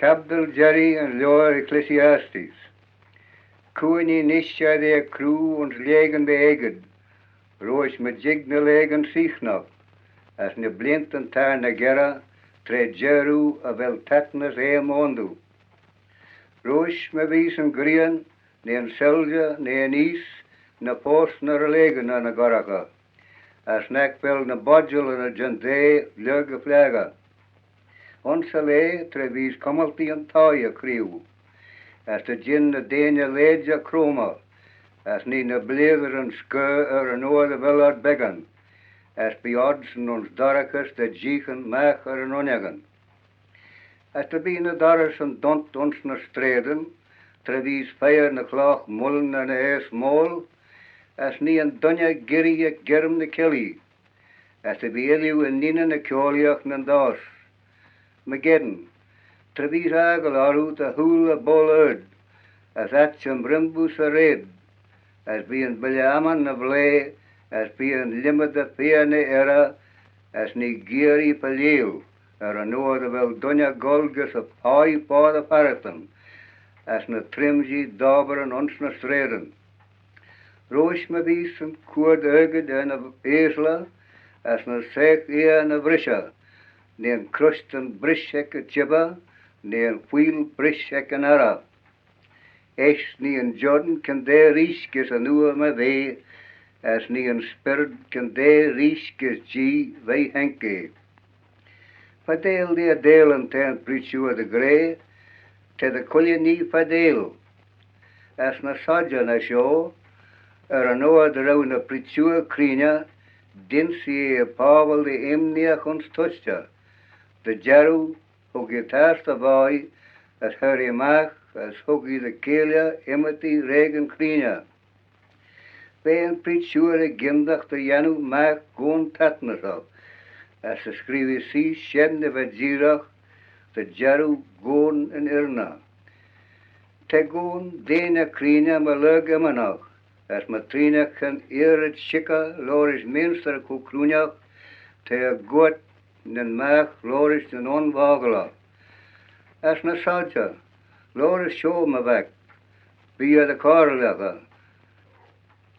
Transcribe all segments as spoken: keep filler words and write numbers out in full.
Cabdal jerree yn lioar Ecclesiastes. Cooinee nish er dty croo ayns leaghyn dty aegid, roish my jig ny leaghyn seaghnagh, as ny bleeantyn ta ny-gerrey tra jerroo y vel taitnys aym ayndoo. Roish my vees yn ghrian, ny yn soilshey, ny yn eeast, ny foast ny reeriaghyn er ny ghoraghey, as nagh vel ny bodjallyn y jeant daa lurg y flaghey. Ayns y laa tra vees cummaltee yn thie y chreeu, as dy jean ny deiney lajer croymmey, as nee ny bleayryn scuirr er yn oyr dy vel ad beggan, as bee odsyn ayns dorraghys dy jeeaghyn magh er yn uinnagyn. As dy bee ny dorryssyn dunt ayns ny straidyn, tra vees feiyr ny clagh mullin er ny aase moal, as nee yn dooinney girree ec gerrym ny kellee, as dy bee ooilley inneenyn y kiaulleeaght nyn dost. Myrgeddin, tra vees aggle orroo dy hooyl y boayl ard, as aittin brimbeese y raad, as bee yn billey ammon ny vleay, as bee yn lhimmey dy feayn er, as nee geearree fylleil, er yn oyr dy vel dooinney goll gys y hie foddey farraghtyn, as ny trimshee dobberan ayns ny straidyn. Roish my vees yn cuird argid er ny eaysley, as ny saagh eer ny vrishey, nee yn crushtyn brisht ec y çhibber, nee yn wheeyl brisht ec yn arragh. Eisht nee yn Jordan kiondaa reesht gys yn oor my vea, as nee yn spyrryd kiondaa reesht gys Jee veih haink eh. Fadeyl da y deilyn, t'eh yn preachoor dy ghra, ta dy chooilley nhee fadeyl. As ny sodjey na shoh, er yn oyr dy row ny preachoor creeney, dynsee eh pobble dy imneagh ayns tushtey, dy jarroo, hug eh tastey vie, as hir eh magh, as hug eh dy cheilley ymmyrtee reaghyn creeney. V'eh yn preachoor er gyndagh dy yannoo magh goan taitnyssagh, as dy screeu eh sheese shen dy va jeeragh, dy jarroo goan yn irriney. Ta goan deiney creeney my lurg immanagh, as my treenaghyn earrit shickyr liorish mainshtyr y co-chruinnaght, ta e goyrt nyn magh liorish nyn un-voggeyllagh. As ny sodjey, liorish shoh, my vac, bee er dty chorraghey,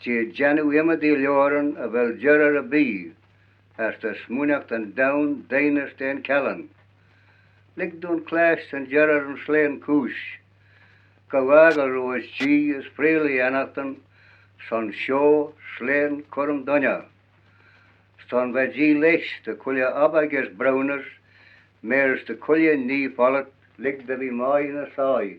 jeh jannoo ymmodee lioaryn y vel jerrey erbee, as ta smooinaghtyn dowin deinys da'n challan. Lhig dooin clashtyn jerrey yn slane chooish. Gow aggle roish Jee as freayll e annaghtyn, son shoh slane currym dooinney. Son va Jee lesh dy chooilley obbyr gys briwnys, marish dy chooilley nhee follit lhig dy ve mie ny soie.